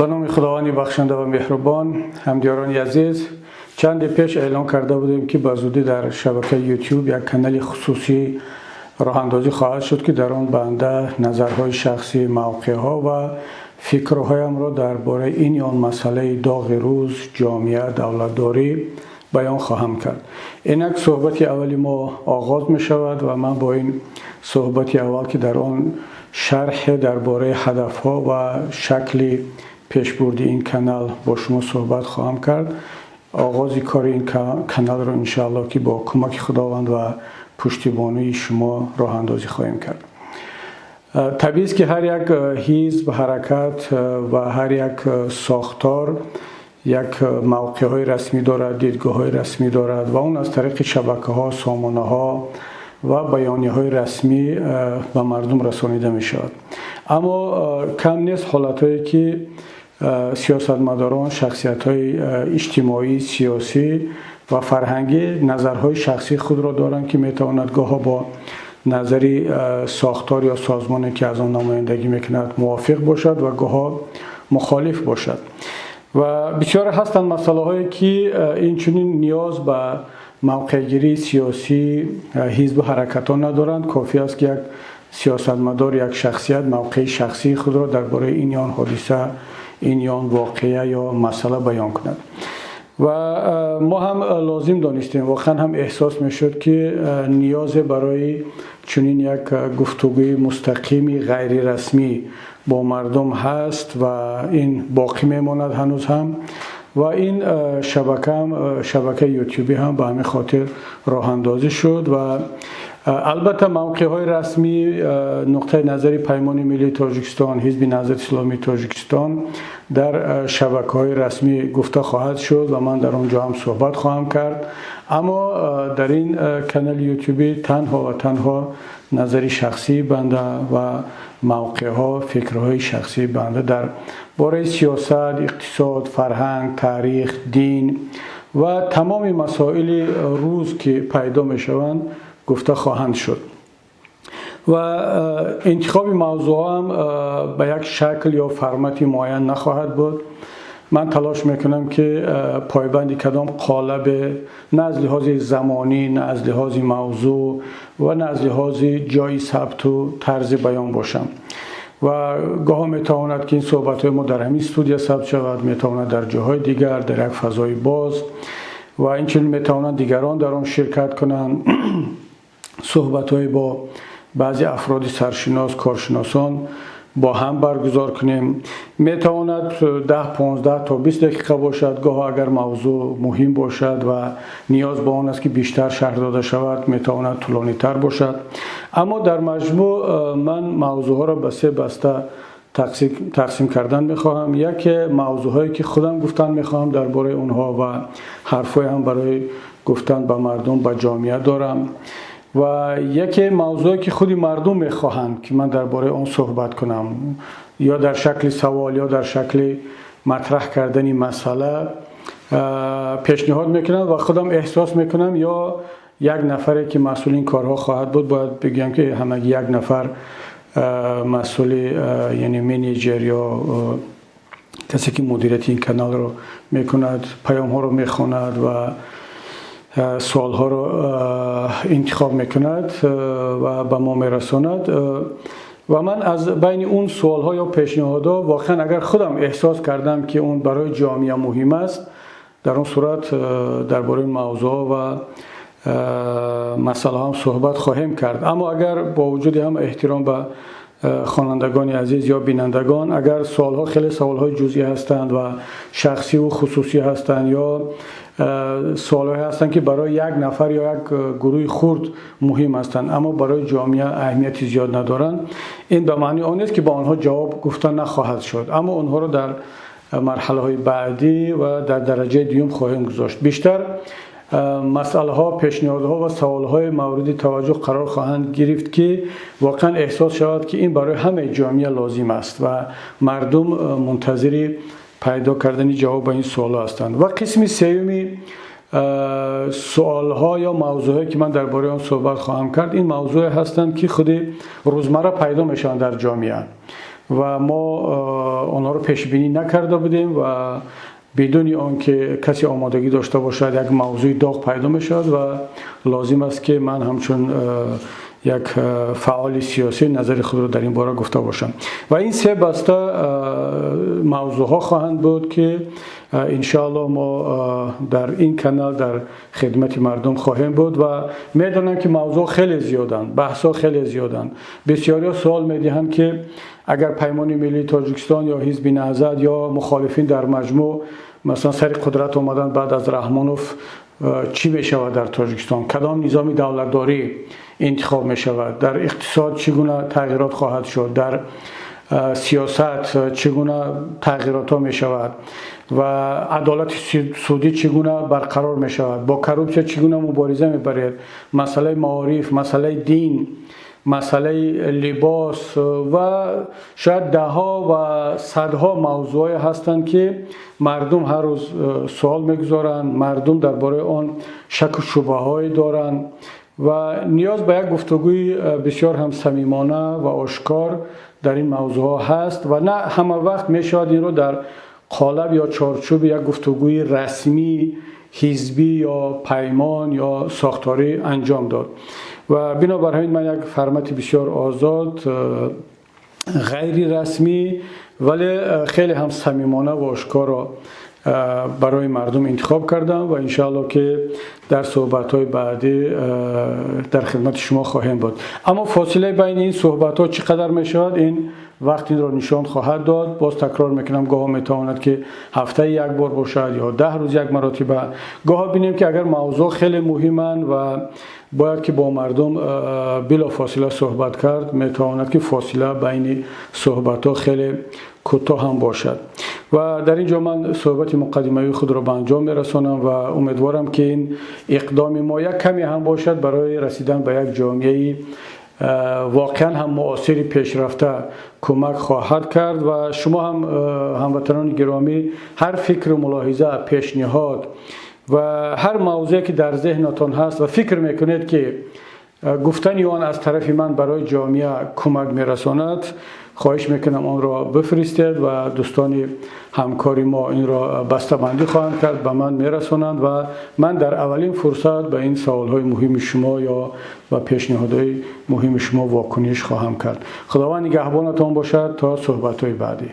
Ба номи Худованди бахшанда ва меҳрубон. Ҳамдиёрони азиз, чанде пеш эълон карда будем, ки ба зудӣ дар шабакаи YouTube як канали хусусӣ роҳандозӣ хоҳад шуд, ки дар он банда назарҳои шахсӣ, мавқеъҳо ва фикрҳоямро дар бораи ин ё он масъалаи доғи рӯз, ҷомеа, давлатдорӣ баён хоҳам кард. Инак суҳбати аввали мо оғоз мешавад ва ман бо ин суҳбати аввал, ки дар он шарҳе дар бораи ҳадафҳо ва шакли пешбурди ин канал бо шумо суҳбат хоҳам кард, оғози кори ин каналро, иншоаллоҳ, ки бо кӯмаки Худованд ва пуштибонии шумо роҳандозӣ хоҳем кард. Табиист, ки ҳар як ҳизб, ҳаракат ва ҳар як сохтор як мавқеъҳои расмӣ дорад, дидгоҳҳои расмӣ дорад ва он аз тариқи шабакаҳо, сомонаҳо ва баёнияҳои расмӣ ба мардум расонида мешавад. Аммо кам нест ҳолатҳое, ки сиёсатмадорон, шахсиятҳои иҷтимоӣ, сиёсӣ ва фарҳангӣ назарҳои шахсии худро доранд, ки метавонад гоҳо бо назари сохтор ё созмоне, ки аз он намояндагӣ мекунад, мувофиқ бошад ва гоҳо мухолиф бошад. Ва бисёре ҳастанд масъалаҳое, ки инчунин ниёз ба мавқеъгирии сиёсӣ ҳизбу ҳаракатҳо надоранд. Кофӣ аст, ки як сиёсатмадор, як шахсият мавқеи шахсии худро дар бораи ин ё он ҳодиса, ин ё он воқеа ё масъала баён кунад. Ва мо ҳам лозим донистем, воқеан ҳам эҳсос мешуд, ки ниёзе барои чунин як гуфтугӯи мустақими ғайрирасмӣ бо мардум ҳаст ва ин боқӣ мемонад ҳанӯз ҳам. Ва ин шабака, шабакаи ютюбӣ ҳам ба ҳамин хотир роҳандозӣ шуд. Ва албатта, мавқеъҳои расмӣ, нуқтаи назари Паймони миллии Тоҷикистон, Ҳизби Наҳзати Исломии Тоҷикистон дар шабакаҳои расмӣ гуфта хоҳад шуд ва ман дар он ҷо ҳам суҳбат хоҳам кард. Аммо дар ин канали ютюбӣ танҳо ва танҳо назари шахсии банда ва мавқеъҳо, фикрҳои шахсии банда дар бораи сиёсат, иқтисод, фарҳанг, таърих, дин ва тамоми масоили рӯз, ки пайдо мешаванд, гуфта хоҳанд шуд. Ва интихоби мавзӯъҳо ҳам ба як шакл ё формати муайян нахоҳад буд. Ман талош мекунам, ки пойбанди кадом қолабе на аз лиҳози замонӣ, на аз лиҳози мавзӯъ ва на аз лиҳози ҷои сабту тарзи баён бошам. Ва гоҳо метавонад, ки ин суҳбатҳои мо дар ҳамин студия сабт шавад, метавонад дар ҷоҳои дигар, дар як фазои боз, ва инчунин метавонанд дигарон дар он ширкат кунанд. Суҳбатҳое бо баъзе афроди саршинос, коршиносон бо ҳам баргузор кунем. Метавонад 10, 15 то 20 дақиқа бошад. Гоҳо, агар мавзӯъ муҳим бошад ва ниёз ба он аст, ки бештар шарҳ дода шавад, метавонад тӯлонитар бошад. Аммо дар маҷмӯъ ман мавзӯъҳоро ба се баста тақсим кардан мехоҳам. Яке мавзӯъҳое, ки худам гуфтан мехоҳам дар бораи онҳо ва ҳарфҳое ҳам барои гуфтан ба мардум, ба ҷомеа дорам, ва яке мавзӯе, ки худи мардум мехоҳанд, ки ман дар бораи он суҳбат кунам, ё дар шакли савол, ё дар шакли матраҳ кардани масъала пешниҳод мекунанд ва худам эҳсос мекунам, ё як нафаре, ки масъули ин корҳо хоҳад буд. Бояд бигӯям, ки ҳамагӣ як нафар масъули, яъне менеҷер ё касе, ки мудирияти ин каналро мекунад, паёмҳоро мехонад ва суолҳоро интихоб мекунад ва ба мо мерасонад. Ва ман аз байни он суолҳо ё пешниҳодҳо, воқеан агар худам эҳсос кардам, ки он барои ҷомеа муҳим аст, дар он сурат дар бораи мавзӯъ ва масъалаҳо суҳбат хоҳем кард. Аммо агар, бо вуҷуди ҳама эҳтиром ба хонандагони азиз ё бинандагон, агар суолҳо хеле саволҳои ҷузъӣ ҳастанд ва шахсиву хусусӣ ҳастанд ё суолҳое ҳастанд, ки барои як нафар ё як гурӯҳи хурд муҳим ҳастанд, аммо барои ҷомеа аҳамияти зиёд надоранд, ин ба маънии он нест, ки ба онҳо ҷавоб гуфта нахоҳад шуд, аммо онҳоро дар марҳалаҳои баъдӣ ва дар дараҷаи дуюм хоҳем гузошт. Бештар масъалаҳо, пешниҳодҳо ва саволҳои мавриди таваҷҷӯҳ қарор хоҳанд гирифт, ки воқеан эҳсос шавад, ки ин барои ҳамаи ҷомеа лозим аст ва мардум мунтазири пайдо кардани ҷавоб ба ин суолҳо ҳастанд. Ва қисми сеюми суолҳо ё мавзӯъҳое, ки ман дар бораи он суҳбат хоҳам кард, ин мавзӯе ҳастанд, ки худи рӯзмарра пайдо мешаванд дар ҷомеа. Ва мо онҳоро пешбинӣ накарда будем ва бидуни он ки касе омодагӣ дошта бошад, як мавзӯи доғ пайдо мешавад ва лозим аст, ки ман ҳамчун як фаъоли сиёсӣ назари худро дар ин бора гуфта бошам. Ва ин се баста мавзӯъҳо хоҳанд буд, ки иншоаллоҳ мо дар ин канал дар хидмати мардум хоҳем буд. Ва медонам, ки мавзӯъ хеле зиёданд, баҳсҳо хеле зиёданд. Бисёриҳо суол медиҳанд, ки агар Паймони миллии Тоҷикистон ё Ҳизби Наҳзат ё мухолифин дар маҷмӯъ, масалан, сари қудрат омаданд баъд аз Раҳмонов, чӣ мешавад дар Тоҷикистон, кадом низоми давлатдорӣ интихоб мешавад, дар иқтисод чӣ гуна тағйирот хоҳад шуд, дар сиёсат чӣ гуна тағйиротҳо мешавад ва адолати судӣ чӣ гуна барқарор мешавад, бо коррупсия чӣ гуна мубориза мебаред, масъалаи маориф, масъалаи дин, масъалаи либос ва шояд даҳҳо ва садҳо мавзӯъҳое ҳастанд, ки мардум ҳар рӯз суол мегузоранд, мардум дар бораи он шаку шубҳаҳое доранд ва ниёз ба як гуфтугӯи бисёр ҳам самимона ва ошкор дар ин мавзӯъҳо ҳаст. Ва на ҳама вақт мешавад инро дар қолаб ё чорчӯби як гуфтугӯи расмӣ, ҳизбӣ ё паймон ё сохторӣ анҷом дод. Ва бинобар ҳамин ман як формати бисёр озод, ғайрирасмӣ, вале хеле ҳам самимона ва ошкорро барои мардум интихоб кардам ва иншоаллоҳ, ки дар суҳбатҳои баъдӣ дар хидмати шумо хоҳем буд. Аммо фосилаи байни ин суҳбатҳо чӣ қадар мешавад, ин вақт инро нишон хоҳад дод. Боз такрор мекунам, гоҳо метавонад, ки ҳафтаи як бор бошад ё 10 рӯз як маротиба. Гоҳо бинем, ки агар мавзӯъ хеле муҳиманд ва бояд ки бо мардум билофосила суҳбат кард, метавонад, ки фосила байни суҳбатҳо хеле кӯтоҳ ҳам бошад. Ва дар ин ҷо ман суҳбати муқаддимавии худро ба анҷом мерасонам ва умедворам, ки ин иқдоми мо як каме ҳам бошад, барои расидан ба як ҷомеаи воқеан ҳам муосири пешрафта кӯмак хоҳад кард. Ва шумо ҳам, ҳамватанони гиромӣ, ҳар фикру мулоҳиза, пешниҳод ва ҳар мавзӯе, ки дар зеҳнатон ҳаст ва фикр мекунед, ки гуфтани он аз тарафи ман барои ҷомеа кӯмак мерасонад, хоҳиш мекунам, онро бифиристед ва дӯстони ҳамкори мо инро бастабандӣ хоҳанд кард, ба ман мерасонанд ва ман дар аввалин фурсат ба ин саволҳои муҳими шумо ё ба пешниҳодҳои муҳими шумо вокуниш хоҳам кард. Худованд нигаҳбонатон бошад то суҳбатҳои баъдӣ.